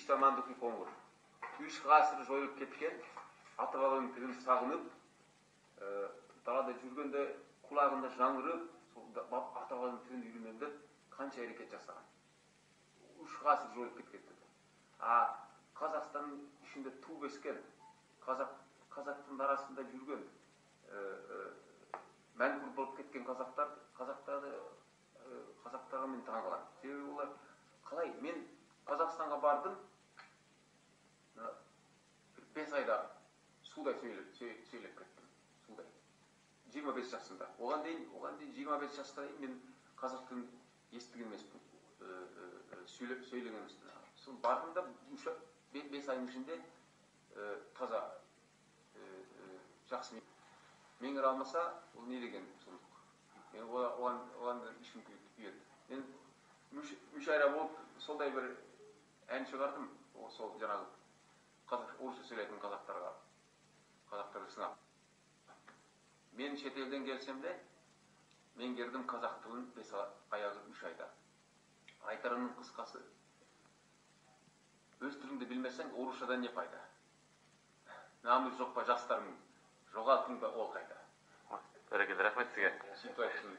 Үш замандық Қоңыр. 3 ғасыр жойылып кеткен ата бабаның тілін сағынып, далада жүргенде құлағында жаңғырып, сол ата бабаның тілін үйренемін деп қанша әрекет жасаған. 3 ғасыр жойылып кеткен тіл. А Қазақстанның ішінде туып өскен, қазақ, қазақтың арасында жүрген, мәңгүрт болып кеткен қазақтар, қазақтарды, қазақтарға мен таңқаламын. Себебі олар қалай? Мен Қазақстанға бардым, мына бір 5 айда судай сөйлеп кеттім, судай, 25 жасымда. Оған дейін 25 жасқа дейін мен қазақ тілін естіген емеспін, сөйлеп, сөйлеген емеспін. Соны бардым да, 5 айдың ішінде таза, жақсы меңгере алмаса, ол не деген сұмдық? Мен оған ішім күйеді. Мен мүшәйра болып, сондай бір ән шығардым, сол жаңағы қазақ, орысша сөйлейтін қазақтарға, қазақтарды сынап: «Мен шетелден келсем де, меңгердім қазақ тілін бес аяғы 3 айда. Айтарымның қысқасы, өз тіліңді білмесең, орысшадан не пайда? Намыс жоқ па жастарың, жоғалттың ба ол қайда?» Бәрекелді, рахмет сізге. Сөйтіп айттым.